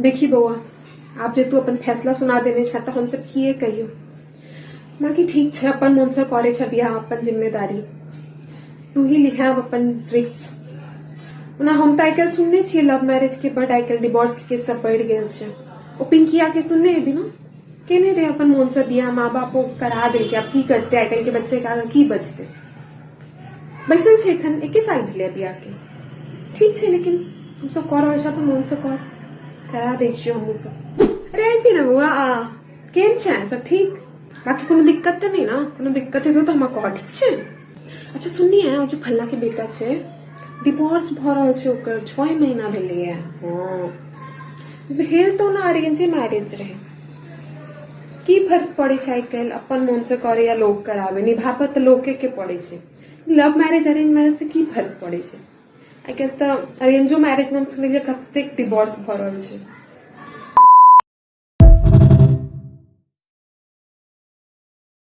देखी बौआ, आब जे तू अपन फैसला सुना देने छह तऽ हमसब किए कहियौ। बाकी ठीक छै, अपन मोनसँ करै छै बियाह, अपन जिम्मेदारी तू ही लिहे आब अपन रिक्स। ओना हम तऽ आइ काल्हि सुनने छियै लव मैरिज के बड आइ काल्हि डिवोर्स के केस सब बढ़ि गेल छै। ओ पिंकिया के सुनने हेबी ने, केने रहे अपन मोनसँ बियाह, माँ बापो करा देलकै, आब की करतै? आइ काल्हि के बच्चे के आगाँ की बचतै? बैसल छै, एखन एके साल भेलै बियाह के। ठीक छै, लेकिन तू सब कऽ रहल छह तऽ मोनसँ कर, करा दै छियौ हमहूँ सब। अरे आबि ने बौआ, आ केहन छै? सब ठीक? बाकी कोनो दिक्कत तऽ नहि ने? कोनो दिक्कत हेतौ तऽ हमरा कह, ठीक छै? अच्छा सुननी है, ओ जे फल्ला के बेटा छै, डिवोर्स भऽ रहल छै ओकर, 6 महीना भेलैए। हँ, भेल तऽ ओना अरेंजे मैरेज रहै। की फर्क पड़ै छै आइ काल्हि, अपन मोनसँ करे या लोक कराबै, निभाबऽ तऽ लोके के पड़ै छै। लव मैरेज अरेंज मैरेज से की फर्क पड़ै छै? आइ काल्हि तऽ अरेंजो मैरेजमे हम सुनलियै कतेक डिवोर्स भऽ रहल छै।